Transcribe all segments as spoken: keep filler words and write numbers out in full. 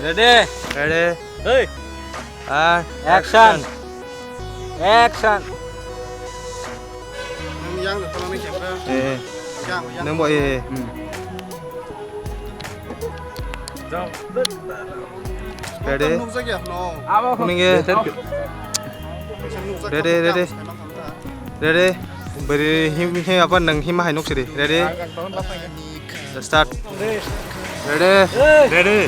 Ready? Ready? Hey! And action! Action! Nung yang da tolong ni camera. Eh, eh. Yang, yang. Nung bo, eh, eh. Hmm. Ready? Nung sa kya? No. Kuning, eh. Thank you. Ready, ready. Ready? Beri him, him apa nang him hai nuk siri. Ready? Start. Ready? Ready?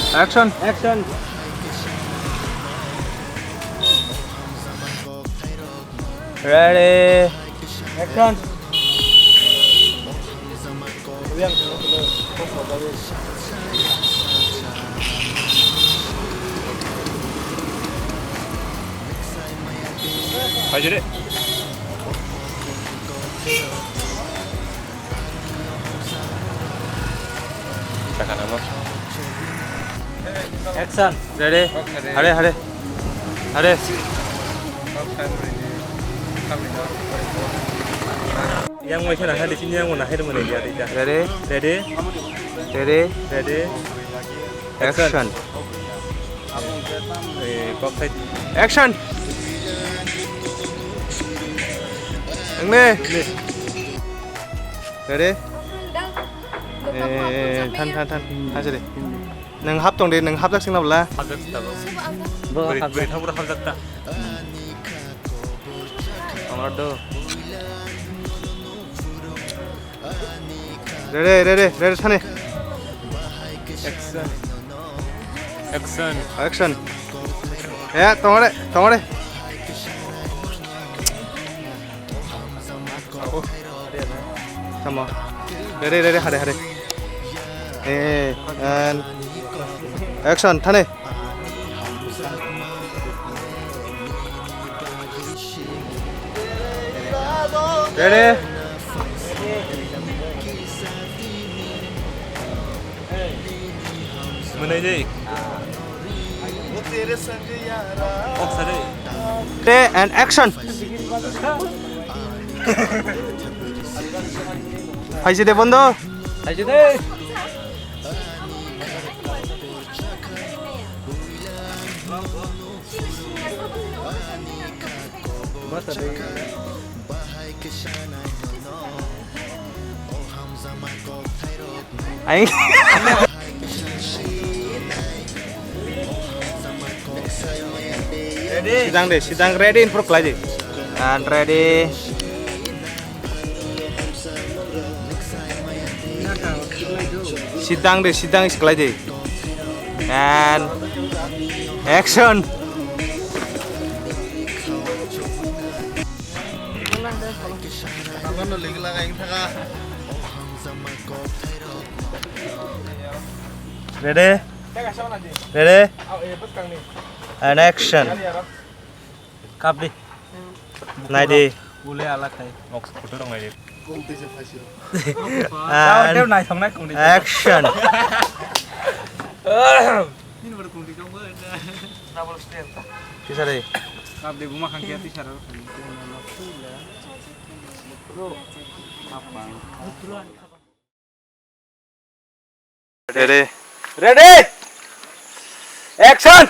Action. Action. Ready? Action. Hai jere. Action. Ready? Hare, hare. Hare. Yang mai khana hai di sini yang mana hai di mana dia dia. Ready? Ready? Ready? Ready? Action. Action. Eh, kok sai. Action. Ang ne. Ready? Eh, than, than, than. Than sini. Nang hap tong de, nang hap jak sing na bla. Hap jak ta bo. Bo beri, hap beri jak. Thang bro hap jak ta. Tong do. Ready, ready, ready, thani. Action. Action. Action. Eh, tongore, tongore. Tamo. Ready, ready, hare, hare. Eh, and action, thani. Ready? Mwnai dei. Kok sa dei. Te and action. Hai jide bondo. Hai jide. Aing. Sidang de, sidang ready info khlai di. And ready. Sidang de, sidang is khlai di. And action. Ready? Ready? And action. Kap di. Nai di. Bule alak kai. Mok photo rong nai di. And action. Tisa de. Kap di buma khang kia tisa ro. Ready? Ready? Action!